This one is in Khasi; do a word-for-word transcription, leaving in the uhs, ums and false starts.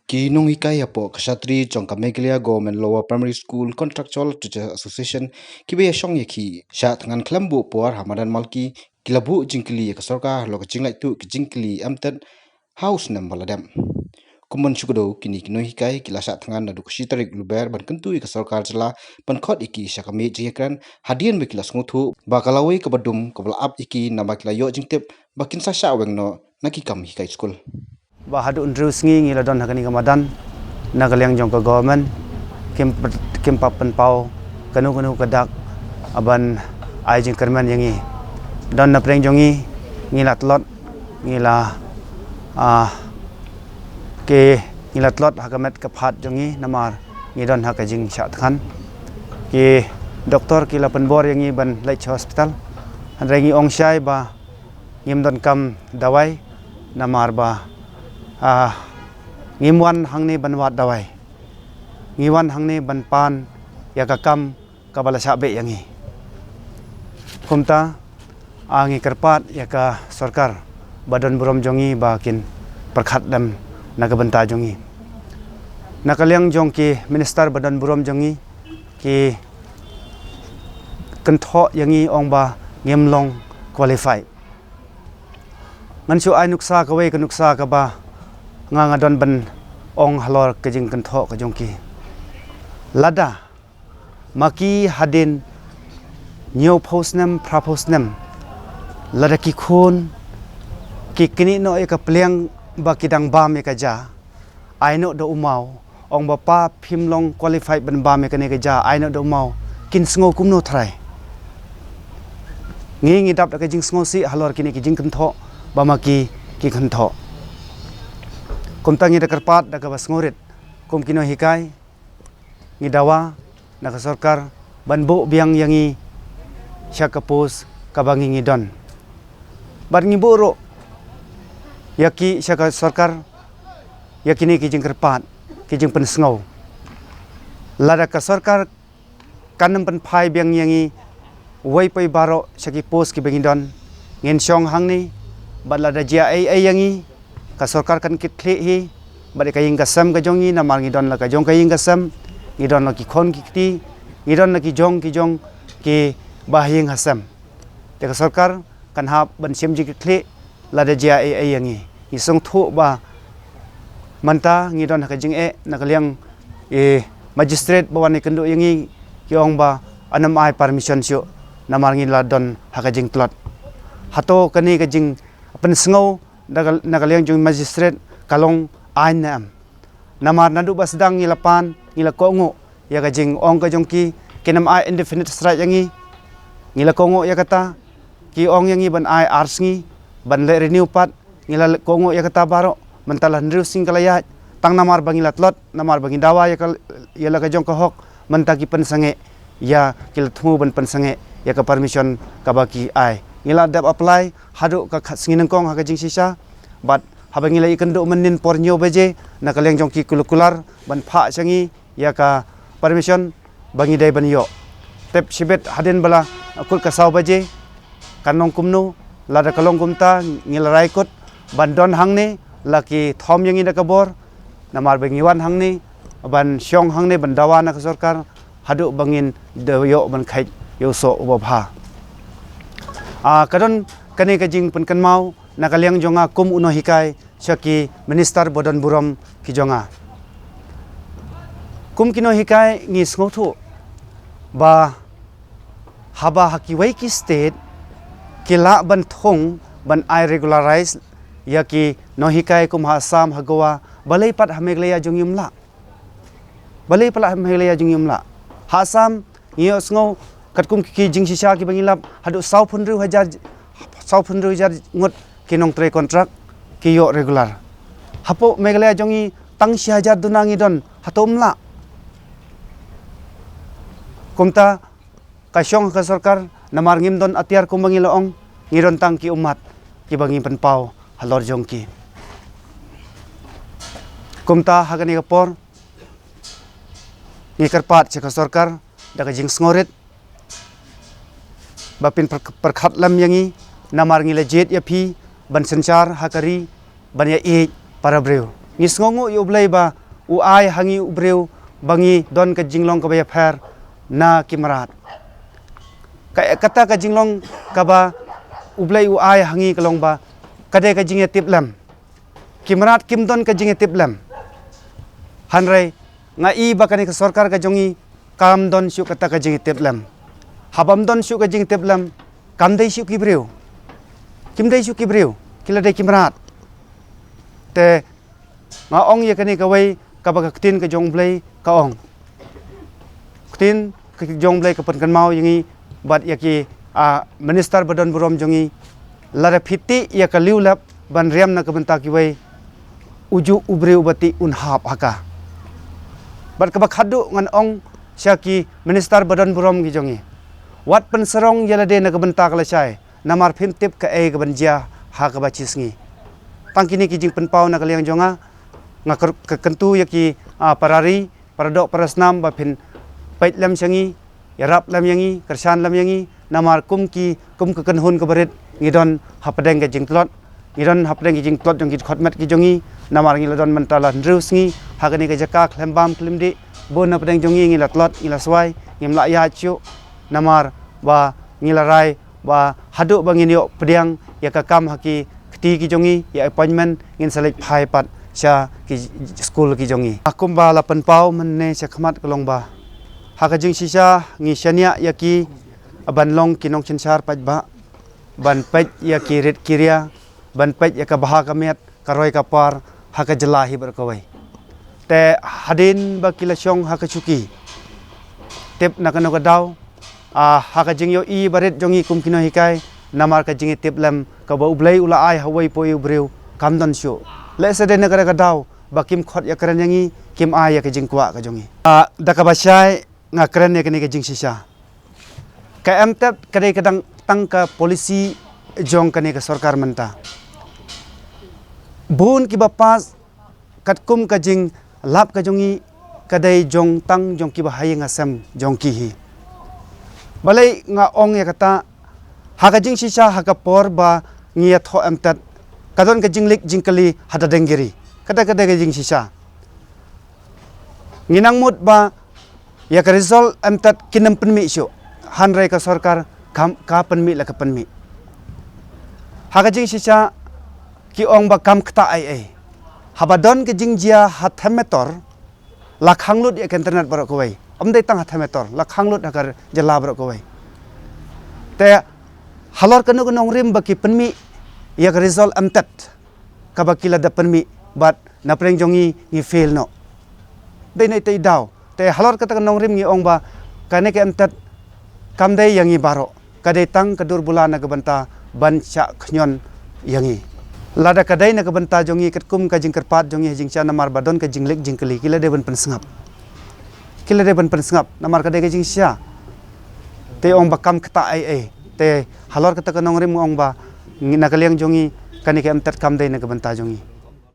Ki nonghikai hapoh ka shatri jong ka Meghalaya Government Lower Primary School Contractual Teachers Association, kiba ïashong ïa ki, shah thngan khlem buh por ha madan Malki, ki la buh jingkylli ïa ka sorkar halor ka jinglait tuh ki jingkylli em tet ha u snem ba la dep. Kum ban shu kdew, kine ki nonghikai ki la shah thngan naduh ka shi tarik Lber ban kyntu ïa ka sorkar jylla ban khot ïa ki sha ka miej jingïakren, hadien ba ki la sngewthuh ba ka lawei kaba dum kaba la ap ïa ki namar ki la ïoh jingtip ba kin sa shah weng noh na ki kam hikai skul. Ba haduh hynriew sngi ngi la don ha kane ka madan, na ka liang jong ka government kim, kim pat pynpaw kano kano ka dak ban ai jingkyrmen ïa ngi. Don na pdeng jong ngi, ngi la tlot, ngi la, ah, ki, ngi la tlot ha ka met ka phad jong ngi namar ngi don ha ka jingshah thngan. Ki doktor ki la pynbor ïa ngi ban leit sha hospital, hynrei ngi ong shai ba ngim donkam dawai namar ba, ah, ngim wan hangne ban wad dawai. Ngi wan hangne ban pan ïa ka kam kaba la shah beh ïa ngi. Kumta, ah, ngi kyrpad ïa ka sorkar ba don burom jong ngi ba kin pyrkhat lem na ka bynta jong ngi. Na ka liang jong ki minister ba don burom jong ngi, ki kynthoh ïa ngi ong ba ngim long qualified. Ngan shu ai nuksa kawei ka nuksa kaba nga, nga don ban ong halor ka jingkynthoh ka jong ki. Lada ma ki hadien hynñiewphew snem, phraphew snem, lada ki khun ki knieh noh ïa ka pliang ba ki dang bam ïa ka ja, ai noh da u maw, ong ba pa phim long qualified ban bam ïa kane ka ja, ai noh da u maw, kin sngew kumno trai? Ngi, ngi dap da ka jingsngewsih halor kine ki jingkynthoh ba ma ki, ki kynthoh. Kumta ngi da kyrpad da kaba sngewrit kum ki nonghikai, ngi dawa na ka sorkar ban buh biang ïa ngi sha ka post kaba ngi, ngi don. Bad ngi buh ruh ïa ki sha ka sorkar ïa kine ki jingkyrpad, ki jingpynsngew. Lada ka sorkar kan ym pynphai biang ïa ngi uwei pa uwei baroh sha ki post kiba ngi don, ngin shong hangne, bad lada jia ei ei ïa ngi, ka sorkar kan kit khlieh hi, bad ïa ka ïing ka sem ka jong ngi, namar ngi don la ka jong ka ïing ka sem, ngi don la ki khun ki kti, ngi don la ki jong ki jong kiba ha ïing ha sem. Te ka sorkar kan hap ban shim jingkitkhlieh lada jia ei ei ïa ngi. Ngi sngewthuh ba mynta ngi don ha ka jingeh na ka liang i magistrate ba wan ïakynduh ïa ngi, ki ong ba ym ai permission shuh namar ngi la don ha ka jingtlot. Hato kane ka jingpynsngew na ka, na ka liang jong magistrate ka long aiñ ne em? Namar naduh ba sdang ngi la pan, ngi la kohnguh ïa ka jingong ka jong ki, kin ym ai indefinite strike ïa ngi. Ngi la kohnguh ïa kata, ki ong ïa ngi ban ai ar sngi ban leh renew pat, ngi la kohnguh ïa kata baroh. Mynta la hynriew sngi ka la ïaid, tang namar ba ngi la tlot, namar ba ngi dawa ïa ka, ïa la ka jong ka hok, mynta ki pynsangeh ïa, ki la thmu ban pynsangeh ïa ka permission kaba ki ai. Ngi la dep apply haduh ka kha-, sngi nyngkong ha ka jingshisha, bad haba ngi la ïakynduh mynnin por hynñiew baje na ka liang jong ki kular kular ban phah sha ngi ïa ka permission ba ngi dei ban ïoh. Tep shibit hadien ba la kut ka saw baje, kan long kumno? Lada ka long kumta, ngi la rai kut ban don hangne, la ki thom ïa ngi da ka bor, namar ba ngi wan hangne ban shong hangne ban dawa na ka sorkar haduh ba ngin da ïoh ban khait ïa u soh uba bha. Ah, ka don kane ka jingpynkynmaw na ka liang jong nga kum u nonghikai sha ki minister ba don burom ki jong nga. Kum ki nonghikai ngi sngewthuh ba haba ha kiwei ki state ki lah ban thung ban ai regularize ïa ki nonghikai kum ha Assam, ha Goa, balei pat ha Meghalaya jong ngi ym lah? Balei pat ha Meghalaya jong ngi ym lah? Ha Assam ngi ïohsngew katkum ki, ki jingshisha kiba ngi lap, haduh sawphew hynriew hajar, sawphew hynriew hajar ngut ki nongtrei contract ki ïoh regular. Hapoh Meghalaya jong ngi tang shi hajar duna ngi don, hato ym lah? Kumta ka shong ka sorkar, namar ngim don atiar kumba ngi la ong, ngi don tang ki ummat kiba ngi pynpaw halor jong ki. Kumta ha kane ka por ngi kyrpad sha ka sorkar da ka jingsngewrit ba phin pyr-, pyrkhat lem ïa ngi, namar ngi la jied ïa phi ban synshar ha ka ri, ban ïa ïeit para briew. Ngi sngewnguh ïa U Blei ba u ai ha ngi u briew ba ngi don ka jinglong kaba ïapher na ki mrad. Ka, kata ka jinglong kaba U Blei u ai ha ngi ka long ba ka dei ka jingïatiplem. Ki mrad kim don ka jingïatiplem. Hynrei nga i ba kane ka sorkar ka jong ngi kam don shuh kata ka jingïatiplem. Haba ym don shuh ka jingïatiplem, kam dei shuh ki briew. Kim dei shuh ki briew, ki la dei ki mrad. Te nga ong ïa kane kawei kaba ka ktien ka jong U Blei ka ong. Ktien ka jong U Blei ka pynkynmaw ïa ngi bad ïa ki, ah, minister ba don burom jong ngi. Lada phi tih ïa ka liw lep ban riam na ka bynta kiwei, uju u briew uba tih un hap ha ka. Bad kaba khadduh ngan ong sha ki minister ba don burom ki jong ngi. Wat pynsarong ïa lade na ka bynta ka lashai, namar phim tip kaei kaban jia ha kaba shi sngi. Tang kine ki jingpynpaw na ka liang jong nga, nga kyr-, ka kyntu ïa ki, ah, para ri, para doh para snam ba phin peit lem sha ngi, ïarap lem ïa ngi, kyrshan lem ïa ngi, namar kum ki, kum ka kynhun kaba rit, ngi don hapdeng ka jingtlot, ngi don hapdeng ka jingtlot jong ki dkhot met ki jong ngi, namar ngi la don mynta la hynriew sngi ha kane ka jaka khlem bam khlem dih, bun hapdeng jong ngi ngi la tlot, ngi la swai, ngim lah ïaid shuh, namar ba ngi la rai ba haduh ba ngin ïoh pdiang ïa ka kam ha ki kti ki jong ngi, ïa appointment, ngin sa leit phai pat sha ki skul ki jong ngi. Kumba la pynpaw mynne sha khmat ka long ba ha ka jingshisha ngi shaniah ïa ki ban long ki nongsynshar paidbah, ban peit ïa ki rit ki ria, ban peit ïa ka bha ka miat, ka roi ka par ha ka jylla hi baroh kawei. Te hadien ba ki la shong ha ka shuki, tip na kano ka daw, ah, ha ka jingïohi barit jong ngi kum ki nonghikai, namar ka jingïatiplem kaba U Blei u la ai ha uwei pa uwei u briew kam don shuh. Lehse dei na kata ka daw ba kim khot ïakren ïa ngi, kim ai ïa ka jingkwah ka jong ngi. Ah, da kaba shai nga kren ïa kane ka jingshisha. Ka M TET ka dei ka dang tang ka policy jong kane ka sorkar mynta. Bun kiba pass katkum ka jinglap ka jong ngi ka dei jong tang jong kiba ha ïing ha sem jong ki hi. Balei nga ong ïa kata, ha ka jingshisha ha ka por ba ngi ïathoh M TET ka don ka jinglik jingkylli ha Dadeng Giri. Kata ka dei ka jingshisha. Ngi nang mut ba ïa ka result M TET kin ym pynmih shuh. Hynrei ka sorkar kam, ka pynmih la ka pynmih. Ha ka jingshisha ki ong ba kam ktah ei ei. Haba don ka jingjia ha Them Metor, la khang lut ïa ka internet baroh kawei. Ym dei tang ha Them Metor, la khang lut ha ka jylla baroh kawei. Te halor kano ka nongrim ba ki pynmih ïa ka result M TET kaba ki la dep pynmih bad na pdeng jong ngi ngi fail noh. Dei na ita i daw. Te halor kata ka nongrim ngi ong ba kane ka M TET kam dei ïa ngi baroh. Ka dei tang ka dur bula na ka bynta ban shah khñiot ïa ngi. Lada ka dei na ka bynta jong ngi katkum ka jingkyrpad jong ngi ha jingshisha namar ba don ka jinglik jingkylli, ki la dei ban pynsngap. Ki la dei ban pynsngap namar ka dei ka jingshisha. Te ong ba kam ktah ei ei. Te halor kata ka nongrim ong ba ngi, na ka liang jong ngi kane ka M TET kam dei na ka bynta jong ngi.